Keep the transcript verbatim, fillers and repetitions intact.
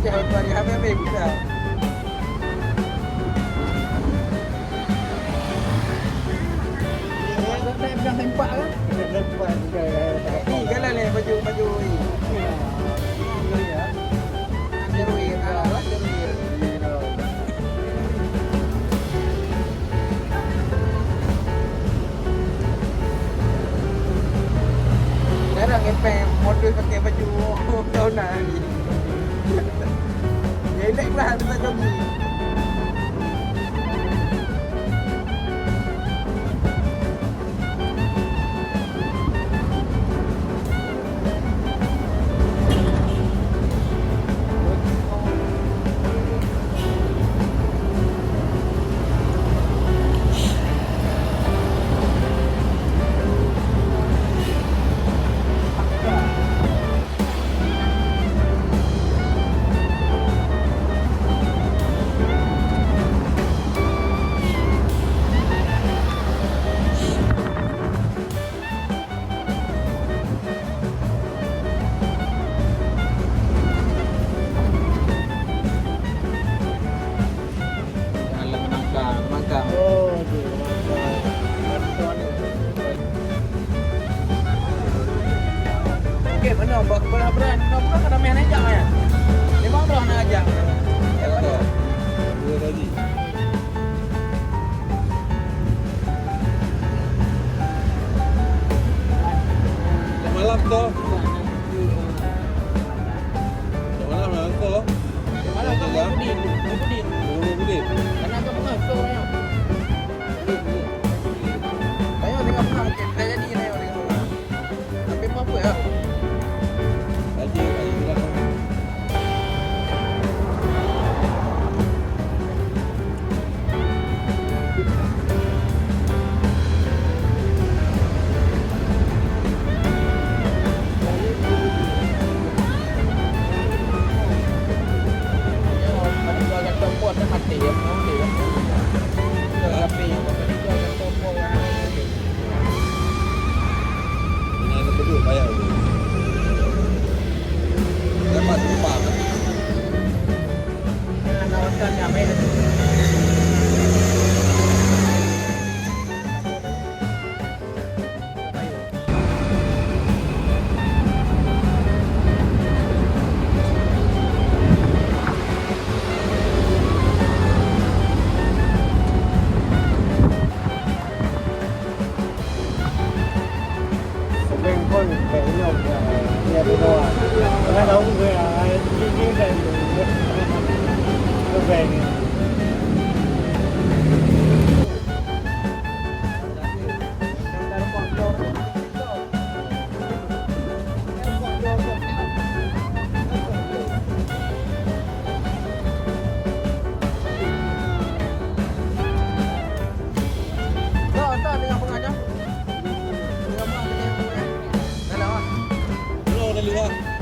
Dah, dah, dah, habis-habis buka. Dah, dah, dah sempak kan? Dah sempak, dah, dah, dah. Ni, jalan ni, baju, baju ni. Ya. Jerui, ah, jerui. Jarang Ipeng model pakai baju tahunan ni. Jelek lah tempat jogging. Jalan menangkang, menangkang. Oh, tu, menangkang. Okey, mana? Bah, bah, brand. Kenapa kan ramai anak jak, ya? Memang dah nak ajak. Dua tadi. Dah malam tu. Dah malam lah tu. Malam tu, Bang Udin. Bang Udin. Bang Udin. Karena tu pengasuh, ya. Ayo, tengok pegang. Okey, dah jadi, ayo, tengok pegang. Tapi apa, apa, ya? Haji, haji, bilang. Dengan aneuk beudôh payah tu. Dapat tumpang. Sebeng phôn bèk inong, ya, ya, di luwa. Karena tahu ke, ya, ini, ini kan, sebeng. Dah, dah, tengah pengah dah. Tengah pengah, tengah pengah. Dah, dah, ah. Hello, dah lewat.